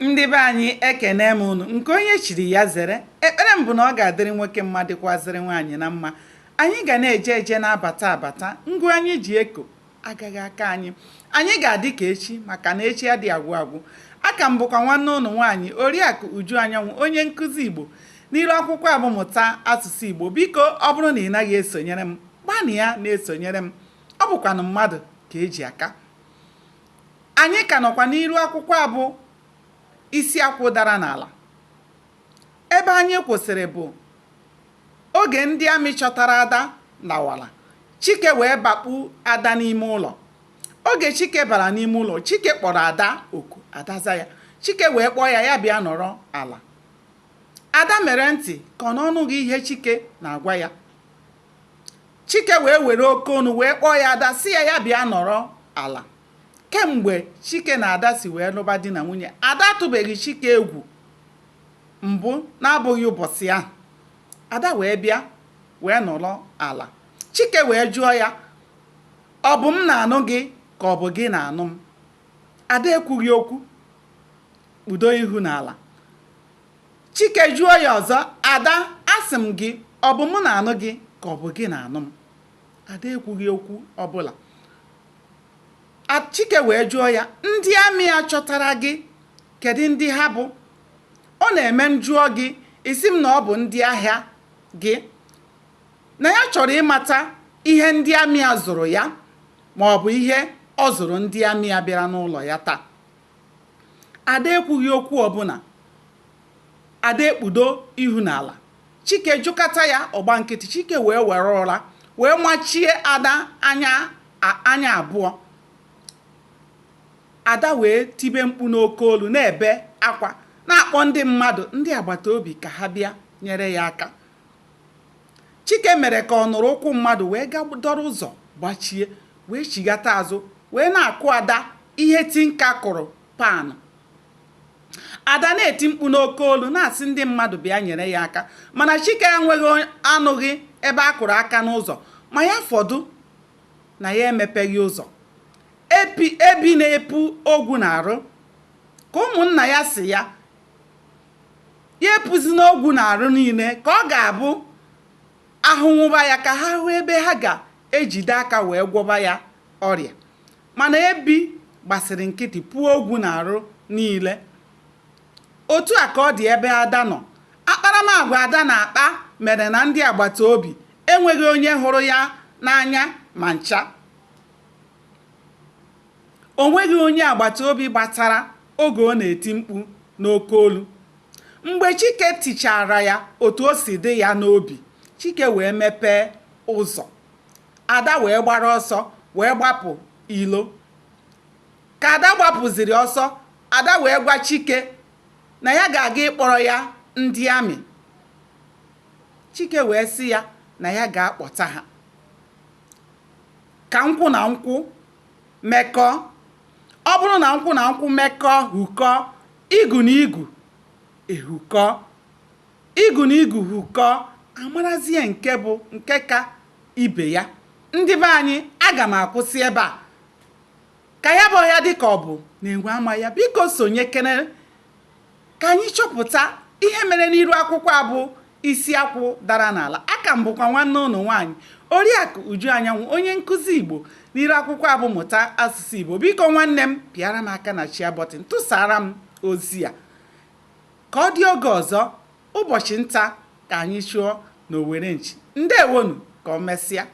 Ndị be anyị, ekene m unu. Nke onye chiri ya zere. Ekpere m bụ na ọ ga-adịrị nwoke mma, dịkwazịrị nwaanyị na mma. Anyị ga na-eje eje, na-abata abata. Ngụ anyị ji eko agaghị aka anyị. Anyị ga-adị ka echi, maka na echi adịghị agwụ agwụ. Aka m bụkwa nwanne ụnụ nwaanyị, Oriakụ Uju Anyanwụ, onye nkụzi Igbo n'ilu akwụkwọ a bụ Mụta Asụsụ Igbo. Biko, ọ bụrụ na ị naghị esonyere m, gbanịa na-esonyere m. Ọ bụkwanụ mmadụ ka eji aka. Anyị ka nọkwa n'iru akwụkwọ a bụ Isi Akwụ Dara n'Ala. Ebe anyị kwụsịrị bụ oge ndị amị chọtara Ada lawara. Chike wee bakpu Ada n'ime ụlọ. Oge Chike bara n'ime ụlọ, Chike kpọrọ Ada oku, Ada za ya. Chike wee kpọọ ya, ya bịa nọrọ ala. Ada mere ntị ka ọ na ọ nụghị ihe Chike na-agwa ya. Chike wee were oke onu wee kpọọ ya Ada, sị ya ya bịa nọrọ ala. Kemgbe Chike na Ada si wee lụba di na nwunye, Ada atụbeghị Chike egwu mbụ na-abụghị ụbọchị ahụ. Ada wee bịa wee nọrọ ala. Chike wee jụọ ya, ọ bụ m na-anụ gị ka ọ bụ gị na-anụ m? Ada ekwughị okwu, kpudo ihu n'ala. Chike jụọ ya ọzọ, Ada, asị m gị, ọ bụ mụ na-anụ gị ka ọ bụ gị na-anụ m? Ada ekwughị okwu ọbụla. Chike wee jụọ ya, ndị amị a chọtara gị, kedu ndị ha bụ? Ọ na-eme m jụọ gị, ị sị m na ọ bụ ndị ahịa gị. Na ya chọrọ ịmata ihe ndị amị a zụrụ ya, ma ọ bụ ihe ọ zụrụ ndị amị a bịara n'ụlọ ya taa. Ada ekwughị okwu ọbụla. Ada ekpudo ihu n'ala. Chike jụkata ya, ọ gba nkịtị. Chike wee were ụra wee machie Ada anya anya abụọ. Ada wee tibe mkpu n'oke olu, na-ebe akwa, na-akpọ ndị mmadụ, ndị agbata obi, ka ha bịa nyere ya aka. Chike mere ka ọ nụrụ ụkwụ mmadụ, wee gaa dọrọ ụzọ gbachie, wee chigata azụ, wee na-akụ Ada ihe tinka kụrụ pan. Ada na-eti mkpu n'oke olu, na-asị ndị mmadụ bịa nyere ya aka, mana Chike enweghị anụghị ebe a kụrụ aka n'ụzọ, ma ya fọdụ na ya emepeghị ụzọ. Ebi na-epu ogwu n'arụ ka ụmụnna ya si ya ya epuzina ogwu n'arụ niile, ka ọ ga-abụ ahụnwụba ya, ka ha hụ ebe ha ga-ejide aka wee gwọba ya ọrịa. Mana ebi gbasịrị nkịtị puo ogwu n'arụ niile. Otu a ka ọ dị ebe Ada nọ. Akparamagwa Ada na-akpa mere na ndị agbata obi enweghị onye hụrụ ya n'anya ma ncha. O nweghị onye agbata obi gbatara oge ọ na-eti mkpu n'oke olu. Mgbe Chike tichara ya otu o si dị ya n'obi, Chike wee mepee ụzọ. Ada wee gbara ọsọ wee gbapụ ilo. Ka Ada gbapụziri ọsọ, Ada wee gwa Chike na ya ga-aga ịkpọrọ ya ndị amị. Chike wee sị ya na ya ga-akpọta ha ka nkwụ na nkwụ mekọọ. Ọ bụrụ na nkwụ na nkwụ mekọọ, hukọọ, igu na igu ehukọọ, igu na igu hukọọ, amarazie nke bụ nke ka ibe ya. Ndị be anyị, aga m akwụsị ebe a ka ya bụ ọhịa dị ka ọ bụ na enwe ama ya. Biko sonyekene ka anyị chọpụta ihe mere n'iru akwụkwọ a bụ Isi Akwụ Dara n'Ala. Aka m bụkwa nwanne ụnụ nwaanyị, Oriakụ Uju Anyanwụ, onye nkụzi Igbo n'iru akwụkwọ a bụ Mụta Asụsụ Igbo. Biko nwanne m, pịara m aka na share button, tụsara m ozi a ka ọ dị oge ọzọ. Ụbọchị nta ka anyị chụọ na owere nchi. Ndewonu, ka ọ mesịa.